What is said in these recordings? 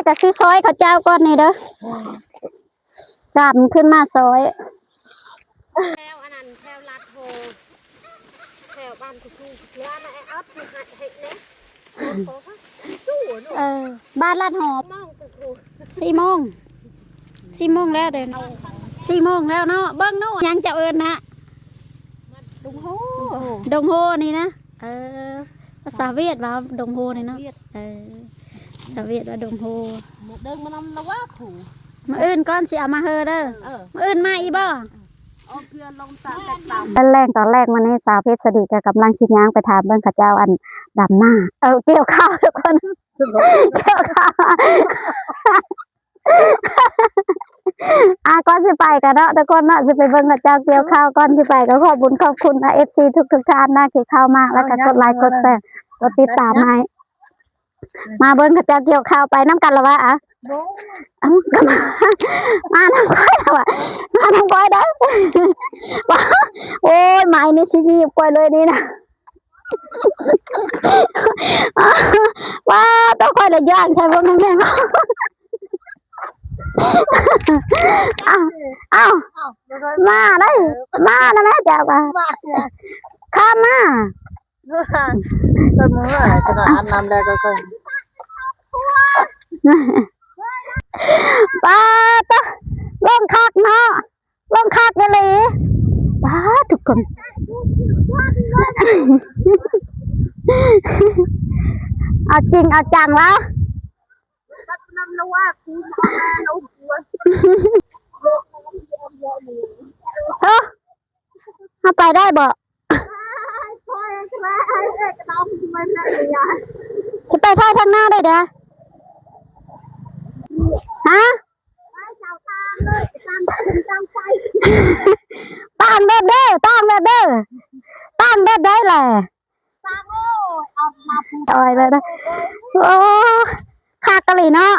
ກໍຊິຊອຍເຂົ້າເຈົ້າກ່ອນນີ້ເດີ ດຳຂຶ້ນມາຊອຍ ແຖວອັນນັ້ນ ແຖວລາດຫໍ ແຖວບ້ານກຸຊູເຫຼືອນະ ເອົາ ເຮັດແດ່ ເອີ ບ້ານລາດຫໍ ສີ່ໂມງ ສີ່ໂມງແລ້ວເດ້ ສີ່ໂມງແລ້ວເນາະ ເບິ່ງໜູ ຫຍັງເຈົ້າເອີ້ນນະ ດົງໂຮ ດົງໂຮນີ້ນະ ເອີ ພາສາຫວຽດວ່າດົງໂຮນີ້ເນາະ ເອີ ພາສາຫວຽດວ່າດົງໂຮ ເດີນມານຳລະວ່າຜູ້ ມື້ອື່ນກ່ອນຊິເອົາມາເຮີເດີ ເອີ ມື້ອື່ນມາອີກບໍ່? ອອກເພື່ອລົງຕາແຕກຕາ ຕອນແລງ ຕອນແລກມື້ນີ້ ສາວເພັດສະດີກໍກຳລັງຊິຍ່າງໄປຖາມເບິ່ງເຂົາເຈົ້າ ອັນ ດຳນາ ເອີ ກ່ຽວເຂົ້າທຸກຄົນ ກ່ຽວເຂົ້າ ອ່າ ກ່ອນຊິໄປກັນເນາະທຸກຄົນເນາະ ຊິໄປເບິ່ງເຂົາເຈົ້າກ່ຽວເຂົ້າ ກ່ອນຊິໄປກໍຂອບບຸນຂອບຄຸນ ເອັຟຊີ ທຸກໆທ່ານນະ ທີ່ເຂົ້າມາ ແລ້ວກໍກົດໄລ ກົດແຊ ກົດຕິດຕາມໃຫ້ ມາເບິ່ງເຂົາເຈົ້າກ່ຽວເຂົ້າ ໄປນຳກັນລະວະ ອ່ະ ມານຳຂ້ອຍລະວະ ມານຳຂ້ອຍເດີ ໂອ້ຍ ໄມ້ນີ້ຊິໜີບຂ້ອຍເລີຍນີ້ນະ ວ້າ ໂຕຂ້ອຍລະຍ່າງໃສ່ບໍ່ແມ່ນ ອ້າວ ອ້າວ ມາເລີຍ ມານະແມ່ເຈົ້າ ຂ້າມມາ ເພິ່ນເມື່ອຍ ເພິ່ນອາບນ້ຳແລ້ວກໍຄ່ອຍ ປາດໂທ້ ລົງຄັກເນາະ ລົງຄັກອີ່ຫຼີ ປາດ ທຸກຄົນ ເອົາຈິງເອົາຈັງລະ ເອີ ເຮົາໄປໄດ້ບໍ່? ຊິໄປຖ່າຍທາງໜ້າໄດ້ເດີ້ ຮະ? ຕ່າງແບບເດີ້ ຕ່າງແບບເດີ້ ຕ່າງແບບໃດແຫຼະ? ຕາຍແລ້ວນະ ໂອ້ ຄັກອີ່ຫຼີເນາະ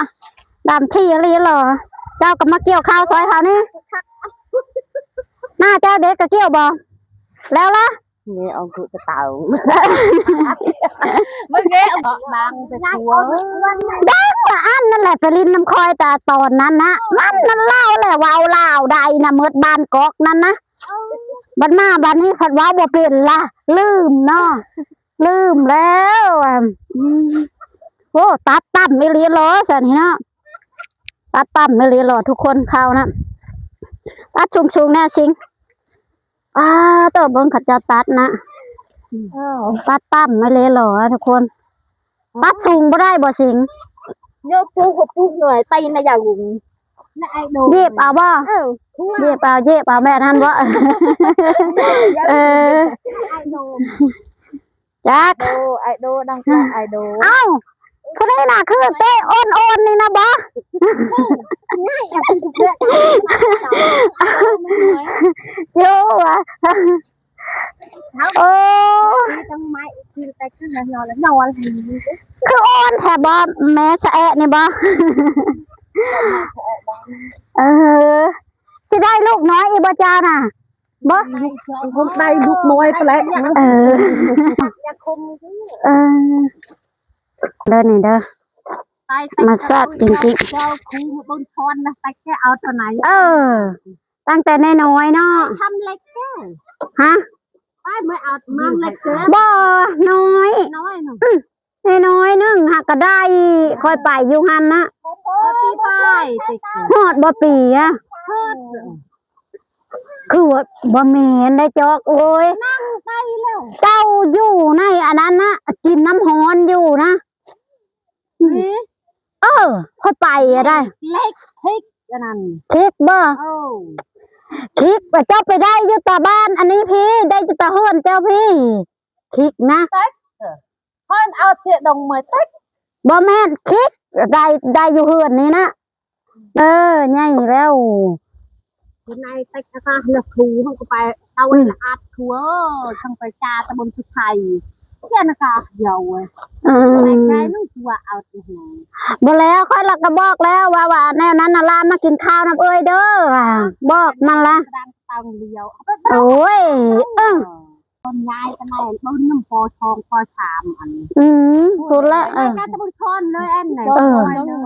ດຳຖີ່ອີ່ຫຼີເນາະ ເຈົ້າກໍມາກ່ຽວເຂົ້າຊ່ອຍເຂົານີ້ ໜ້າເຈົ້າເດັກກໍກ່ຽວບໍ່? ແລ້ວລະ ນີ້ເອົາຄືກະເຕົາ ເບິ່ງເດ້ ບັງແຕ່ຄົວ ດັງລະອັນນັ້ນແຫຼະ ໄປຫຼິ້ນນຳຂ້ອຍແຕ່ຕອນນັ້ນນະ ມັນນັ້ນລາວແຫຼະ ເວົ້າລາວໄດ້ນະ ໝົດບ້ານກອກນັ້ນນະ ບັດມາບັດນີ້ພັດເວົ້າບໍ່ເປັນລະ ລືມເນາະ ລືມແລ້ວ ອາ ໂອ້ ຕັດຕ່ຳອີ່ຫຼີເນາະ ຊັ້ນນີ້ເນາະ ຕັດຕ່ຳອີ່ຫຼີເນາະ ທຸກຄົນ ເຂົ້ານະ ຕັດສູງໆແນ່ຊິງ ອ້າ ໂຕ ເບິ່ງເຂົາເຈົ້າຕັດນະ ອ້າວ ຕັດຕ່ຳອີ່ຫຼີເນາະ ທຸກຄົນ ຕັດສູງບໍ່ໄດ້ບໍ່ຊິງ? ໂຍປູກ ປູກໜ່ວຍໄປນະ ຢາກ ນະໄອໂດ ເຢັບເອົາບໍ່? ເອີ ເຢັບເອົາ ເຢັບເອົາແບບນັ້ນບໍ່? ເອີ ຈັກ ໂດ ໄອໂດ ດັງກະໄອໂດ ເອົ້າ ຜູ້ໃດນະ ຄືເຕະອ່ອນໆນີ້ນະບໍ່? ງ່າຍ ໂຍວ່າ ໂອ້ ຄືອ່ອນແທ້ບໍ່ ແມ່ສະແອະນີ້ບໍ່? ເອີ ຊິໄດ້ລູກນ້ອຍອີກບໍ່ເຈົ້ານະ? ບໍ່ ໄດ້ລູກນ້ອຍພຸ້ນແຫຼະ ເອີ ເອີ ເດີນີ້ເດີ ມາຊາດຈິງໆ ເຈົ້າຄູມາເບິ່ງຄອນນະ ແຕ່ແກເອົາເທົ່າໃດ ເອີ ຕັ້ງແຕ່ນ້ອຍໆເນາະ ທຳເລັກແກ ຮະ ໄປເມື່ອເອົາເມືອງເລັກແກ ບໍ່ ນ້ອຍ ນ້ອຍເນາະ ອືມ ນ້ອຍໆໜຶ່ງຫາກກໍໄດ້ ຂ້ອຍໄປຢູ່ຫັ້ນນະ ຮອດບໍ່ປີອະ ຮອດ ຄືວ່າບໍ່ແມ່ນໄດ໋ຈອກ ໂອ້ຍ ເຈົ້າຢູ່ໃນອັນນັ້ນນະ ກິນນ້ຳຮ້ອນຢູ່ນະ ເອີ ຂ້ອຍໄປອະໄດ໋ ເລັກ ເຄັກ ອັນນັ້ນ ເຄັກບໍ່? ເອີ ເຄັກ ເຈົ້າໄປໄດ້ຢູ່ຕາບ້ານອັນນີ້ພີ້ ໄດ້ຢູ່ຕາເຮືອນເຈົ້າພີ້ ເຄັກນະ ເຕັກ ເອີ ເພິ່ນເອົາເຊດອງເມີຍເຕັກ ບໍ່ແມ່ນ ເຄັກ ໄດ້ ໄດ້ຢູ່ເຮືອນນີ້ນະ ເອີ ໃຫຍ່ແລ້ວ ເປັນນາຍເຕັກ ແລ້ວກໍເລືອກຄູ ເຮົາກໍໄປເອົາ ອືມ ລະອັດຄູ ເອີ ທັງໄປຈາຕະບົນສຸໄທ ເຈົ້ານະກະດຽວເວີຍ ເອີ ແຕ່ໄກໜຶ່ງຕົວເອົາ ບໍ່ແລ້ວ ຂ້ອຍລະກໍບອກແລ້ວວ່າ ວ່າແນວນັ້ນນະ ລາມາກິນຂ້າວນຳເອື້ອຍເດີ ບອກມັນລະ ໂອ້ຍ ເອີ ຄົນຍ້າຍໄປໃໝ່ ເບິ່ງນຳ ປໍສອງ ປໍສາມ ອັນ ອືມ ພຸ້ນລະ ເອີ ການຕະບຸນຊອນເລີຍ ອັນ ເອີ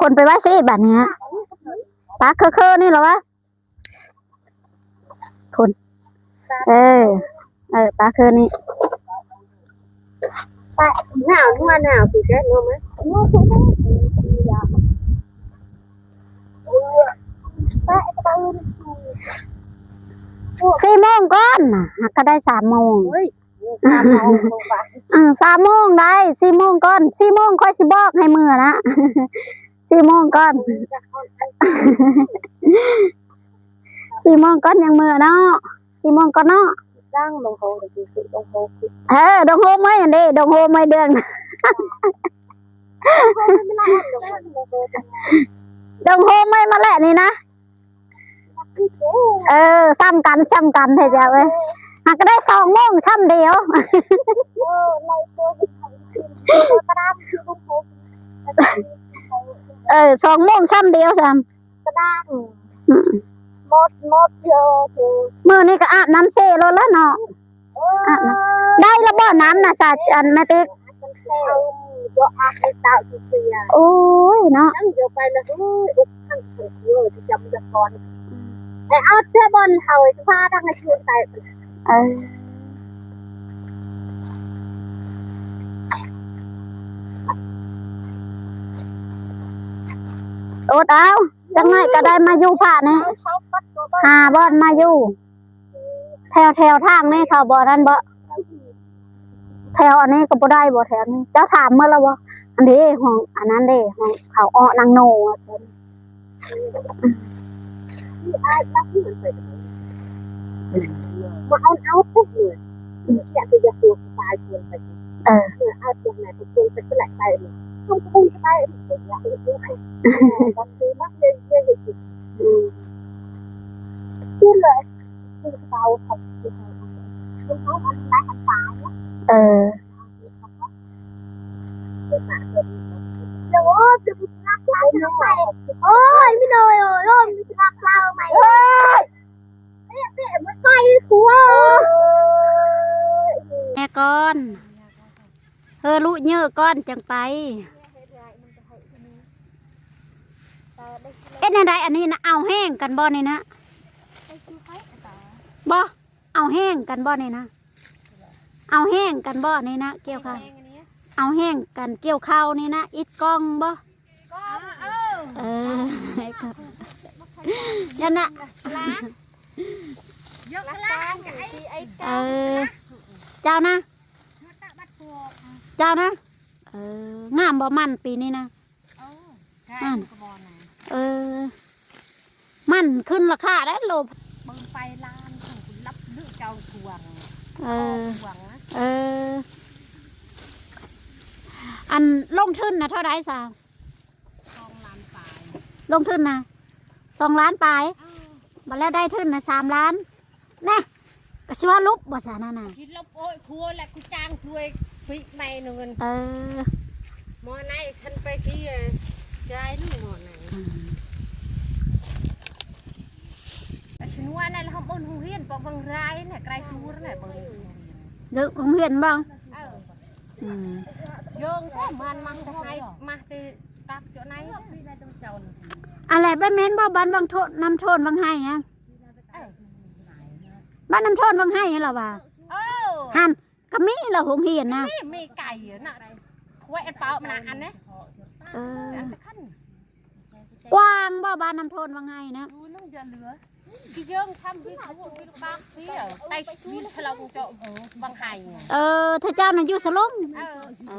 ຄົນໄປໄວ້ຊິບາດນີ້ ປາກເຄີໆນີ້ລະວະ ພຸ້ນ ເອີ ເອີ ປາກເຄີນີ້ ປາກໜາວ ຫົວໜາວຊິແທ້ເນາະ ສີ່ໂມງກ່ອນນະ ຫາກກໍໄດ້ສາມໂມງ ເຮີ້ຍ ສາມໂມງ ອືມ ສາມໂມງໄດ້ ສີ່ໂມງກ່ອນ ສີ່ໂມງຂ້ອຍຊິບອກໃຫ້ເມືອນະ ສີ່ໂມງກ່ອນ ສີ່ໂມງກ່ອນຍັງເມືອເນາະ ສີ່ໂມງກ່ອນເນາະ ດອງໂຮ ດອງໂຮ ເອີ ດອງໂຮໄມ້ອັນເດ ດອງໂຮໄມ້ເດືອງ ດອງໂຮໄມ້ມາແຫຼະນີ້ນະ ເອີ ສ່ຳກັນ ສ່ຳກັນແທ້ເຈົ້າເອີຍ ຫາກກໍໄດ້ສອງໂມງສ່ຳດຽວ ເອີ ສອງໂມງສ່ຳດຽວຊ້ຳ ກະດາງ ອືມ ໝົດ ໝົດເດີ ມື້ນີ້ກໍອາບນ້ຳເຊໂລດແລ້ວເນາະ ອາບນ້ຳ ໄດ້ລະບໍ່ນ້ຳນະ ສາ ອັນແມ່ຕິກ ໂອ້ຍເນາະ ເອີ ອົດເອົາ ຈັກໜ້ອຍກໍໄດ້ມາຢູ່ພະນີ້ ຫາບ່ອນມາຢູ່ ແຖວ ແຖວທາງນີ້ເຂົາບໍ່ນັ້ນບໍ່ ແຖວອັນນີ້ກໍບໍ່ໄດ້ບໍ່ ແຖວນີ້ ເຈົ້າຖາມໝົດແລ້ວບໍ່ ອັນເດ ຫ້ອງ ອັນນັ້ນເດ ຫ້ອງເຂົາເອາະນາງໂນ ມາເອົາ ເອົາ ເອີ ເອີ ເອົາພວກແມ່ພວກຄົນໄປແຫຼະໄປ ເອີ ແມ່ກ່ອນ ເຮີລຸເຍີກ່ອນຈັ່ງໄປ ເຮັດແນວໃດອັນນີ້ນະ ເອົາແຮງກັນບໍ່ນີ້ນະ ບໍ່ ເອົາແຮງກັນບໍ່ນີ້ນະ ເອົາແຮງກັນບໍ່ນີ້ນະ ກ່ຽວເຂົ້າ ເອົາແຮງກັນກ່ຽວເຂົ້ານີ້ນະ ອິດກ້ອງບໍ່ ເອີ ເອີ ຈັ່ງນະ ເອີ ເຈົ້ານະ ເຈົ້ານະ ເອີ ງາມບໍ່ມັນປີນີ້ນະ ເອີ ມັນຂຶ້ນລາຄາໄດ້ໂລ ເບິ່ງໄປລ້ານ ເຈົ້າທວງ ເອີ ເອີ ອັນລົງທຶນນະເທົ່າໃດຊະ ສອງລ້ານປາຍ ລົງທຶນນະ ສອງລ້ານປາຍ ເອີ ບັດແລ້ວໄດ້ທຶນນະ ສາມລ້ານ ນະ ກໍຊິວ່າຫຼຸບບໍ່ຊະນັ້ນນະ ຊິລົບ ໂອ້ຍ ຄົວແຫຼະ ກູຈ້າງຊ່ວຍປີໃໝ່ໜຶ່ງ ເອີ ໝໍໄນຄັນໄປທີ່ ຈາຍໜຶ່ງໝໍໄນ ອືມ ໄປຊະນົວນັ້ນລະ ຫ້ອງໂອນໂຮງຮຽນ ປະວັງຣາຍນະ ໄກລາຍຕູນະ ເບິ່ງ ເດີໂຮງຮຽນບໍ່ ເອີ ອືມ ໂຍງແທ້ ມັນມັນຈະໃຫ້ ມາແຕ່ຕັກເຈົ້າໃນ ອັນແຫຼະ ບໍ່ແມ່ນບໍ່ ບ້ານວັງໂທນ ນ້ຳໂທນວັງໄຮນະ ບ້ານນ້ຳໂທນວັງໄຮຫັ້ນລະວ່າ ເອີ ຫັ້ນກໍມີລະໂຮງຮຽນນະ ມີ ມີໄກນະ ໄວ້ອັນເປົາມານະອັນນີ້ ເອີ ອັນຕະຄັນ ກວ້າງບໍ່ ບ້ານນ້ຳໂທນວັງໄຮນະ ຢູ່ນຳຈະເຫຼືອ ທີ່ເຢິງທຳທີ່ຜູ້ມີລູກກາເສຍ ໄຕມີສະລອງເຈາະວັງໄຮ ເອີ ເຂົາເຈົ້ານະຢູ່ສະຫຼົງ ເອີ ເອີ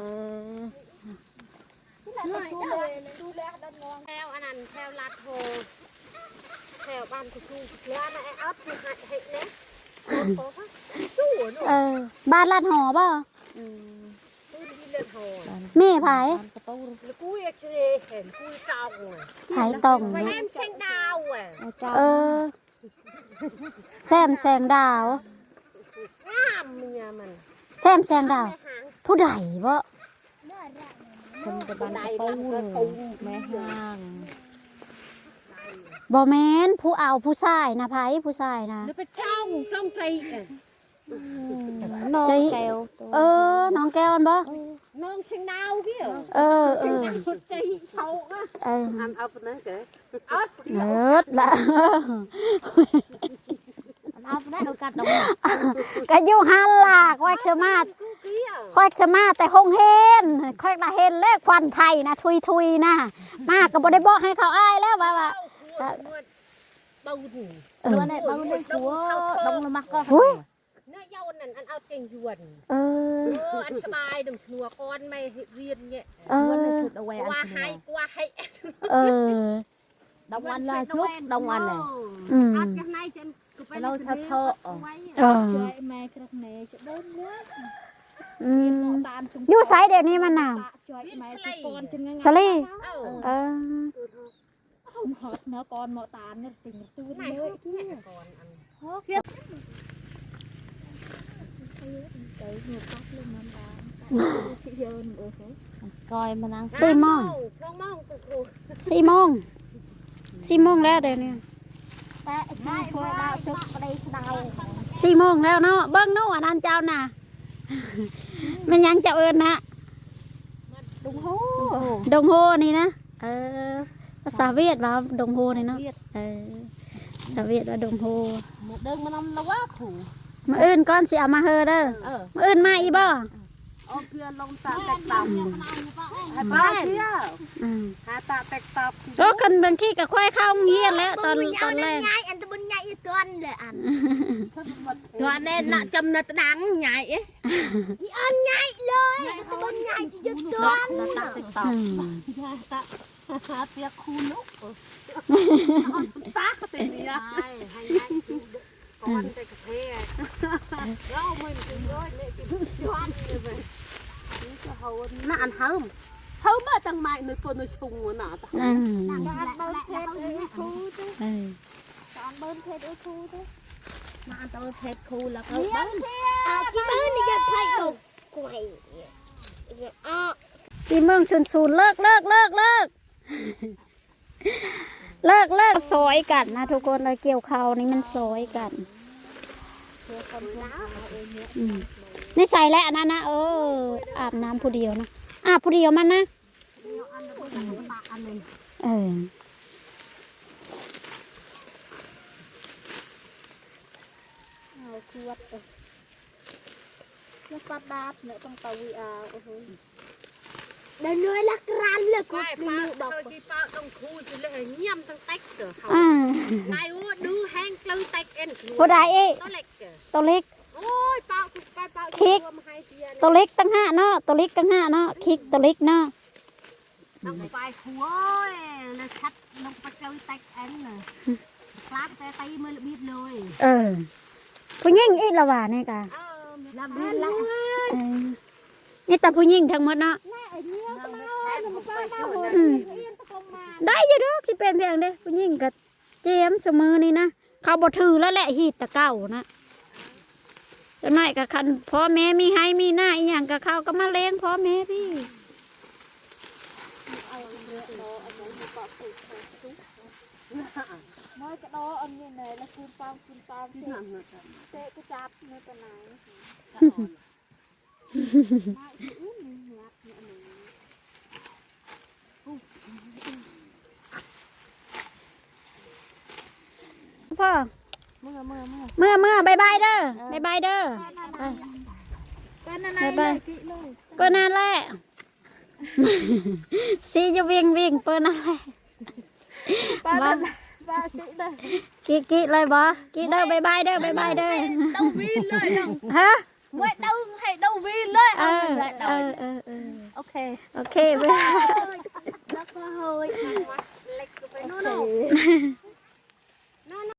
ແຖວອັນນັ້ນ ແຖວລາດໂພ ແຖວບ້ານກຸຊູ ແລ້ວນະ ໄອ້ອັດ ໃຫ້ ໃຫ້ແດ່ ເອີ ບ້ານລາດຫໍບໍ່? ອືມ ແມ່ໃຜ? ໃຜຕ້ອງ ແຊມແສງດາວ ເອີ ແຊມແສງດາວ ງາມເມຍມັນ ແຊມແສງດາວ ຜູ້ໃດບໍ? ຄົນແຕ່ບ້ານກະປູ ແມ່ຮ່າງ ບໍ່ແມ່ນ ຜູ້ເອົາຜູ້ຊາຍນະ ໃຜຜູ້ຊາຍນະ? ໜຶ່ງໄປຈ້ອງ ຈ້ອງໃສ່ ອືມ ນ້ອງແກ້ວ ເອີ ນ້ອງແກ້ວຫັ້ນບໍ? ເອີ ເອີ ເອີ ເອີ ເອົາໄປນັ້ນເດີ ເອີ ເອີ ເອົາໄປນັ້ນ ເອົາກັດດອກ ກະຢູ່ຫັ້ນລະ ຂ້ອຍສະມາ ຂ້ອຍສະມາແຕ່ໂຮງຮຽນ ຂ້ອຍລະເຫັນແລ້ວ ຄວັນໄຖນະ ທຸຍໆນະ ມາກະບໍ່ໄດ້ບອກໃຫ້ເຂົາອາຍແລ້ວວ່າ ວ່າ ເອີ ເອີ ດອງລະມັກກໍ ເອີ ເອີ ອັນສະບາຍດຳຊະນົວກ່ອນແມ່ຮຽນເງຍ ເອີ ວ່າໃຫ້ ວ່າໃຫ້ ເອີ ດອງອັນລະຈຸກ ດອງອັນລະ ອືມ ເອົາຈາກໃນຈະໄປເອົາສະເທາະ ເອີ ອືມ ຢູ່ໃສດຽວນີ້ມັນນະ ສະຫຼີ ເອີ ສີ່ໂມງ ສີ່ໂມງ ສີ່ໂມງແລ້ວດຽວນີ້ ສີ່ໂມງແລ້ວເນາະ ເບິ່ງໜູ ອັນນັ້ນເຈົ້ານະ ແມ່ນຫຍັງເຈົ້າເອີ້ນນະ ດົງໂຮ ດົງໂຮນີ້ນະ ເອີ ພາສາຫວຽດວ່າດົງໂຮນີ້ເນາະ ຫວຽດ ເອີ ພາສາຫວຽດວ່າດົງໂຮ ມື້ອື່ນກ່ອນຊິເອົາມາເຮີເດີ ເອີ ມື້ອື່ນມາອີກບໍ່ ອອກເພື່ອລົງຕາແຕກຕອບ ອືມ ຫາຕາແຕກຕອບ ໂອ້ ຄັນບາງທີກໍຄ່ອຍເຂົ້າໂຮງຮຽນແລ້ວ ຕອນ ຕອນແລງ ອັນຕະບຸນໃຫຍ່ຕອນແລະອັນ ຕົວແນ່ນະ ຈຳນະຕະດັງໃຫຍ່ ອີອັນໃຫຍ່ເລີຍ ອັນຕະບຸນໃຫຍ່ຢູ່ຕອນ ອືມ ປຽກຄູລຸກ ຕາເຕນີ້ ໃຫ້ໃຫຍ່ ກ່ອນແຕ່ກະເພ ເຮົາມັນກິນເລີຍແມ່ກິນຈວນເລີຍ ນີ້ກະເຮົານະ ອັນເຮີມ ເຮີມມາຕັ້ງໄມ້ໃນຕົ້ນໃນຊຸງຫັ້ນນະ ອືມ ອັນເບິ່ງເພັດເອີຄູເດ້ ອັນເບິ່ງເພັດເອີຄູເດ້ ມາອັນເບິ່ງເພັດຄູແລ້ວກໍ ເອົາທີ່ເບິ່ງນີ້ຢ່າໄປຕົກກ້ວຍ ອອກ ທີ່ເມືອງຊຸນໆ ເລີກ ເລີກ ເລີກ ເລີກ ເລີກ ເລີກ ຊອຍກັນນະທຸກຄົນເອີຍ ກ່ຽວເຂົ້ານີ້ມັນຊອຍກັນ ອືມ ໃນໃສແຫຼະອັນນັ້ນນະ ເອີ ອາບນ້ຳຜູ້ດຽວນະ ອາບຜູ້ດຽວມັນນະ ເອີ ເອົາຂວດ ເອີ ແລ້ວປັດດາດເນາະ ຕ້ອງເຕົາວີອາ ໂອ້ໂຫ ເດີນໜ່ວຍລັກຣານເລີຍ ໄປ ກູ ປາ ເອີ ກິນປາຕ້ອງຄູຊິເລີຍ ຢ້ຽມຕັ້ງແຕັກເດີ ອືມ ນາຍໂອ ດູແຮງເກີແຕັກເອັນ ຜູ້ໃດອີກ ໂຕເລັກ ໂຕເລັກ ໂອ້ຍ ປາ ໄປ ປາ ຄິກ ໂຕເລັກຕ່າງຫາກເນາະ ໂຕເລັກຕ່າງຫາກເນາະ ຄິກ ໂຕເລັກເນາະ ຕ້ອງໄປຄູ ໂອ້ຍ ແລ້ວຊັດລົງໄປເກີແຕັກເອັນ ຄລາກແຕ່ຕີມືລະບຽບເລີຍ ເອີ ຜູ້ຍິງອີກລະວ່ານີ້ກະ ເອີ ລະບຽບລະ ເອີ ມີແຕ່ຜູ້ຍິງທັງໝົດເນາະ ອືມ ໄດ້ຢູ່ດອກ ຊິເປັນຫຍັງເດ້ ຜູ້ຍິງກະ ເຈມ ຊຸມື້ນີ້ນະ ເຂົາບໍ່ຖືແລ້ວແຫຼະ ຮີດແຕ່ເກົ່ານະ ຈັກໜ້ອຍກະຄັນພໍ່ແມ່ມີໄຮ່ມີນາອີ່ຫຍັງກະ ເຂົາກະມາລ້ຽງພໍ່ແມ່ພີ້ ພໍ່ ເມືອ ເມືອ ເມືອ ບາຍບາຍເດີ ບາຍບາຍເດີ ເປີນນັ້ນແຫຼະ ເປີນນັ້ນແຫຼະ ຊີຢູ່ວິງວິງ ເປີນນັ້ນແຫຼະ ປາ ປາ ກິ ກິເລີຍບໍ່ ກິເດີ ບາຍບາຍເດີ ບາຍບາຍເດີ ເຕົ້າວີນເລີຍເນາະ ຮະ ໄວ້ເຕົ້າ ໃຫ້ເຕົ້າວີນເລີຍ ເອີ ເອີ ເອີ ເອີ ໂອເຄ ໂອເຄ ບາຍບາຍ ແລ້ວກໍເຮີຍ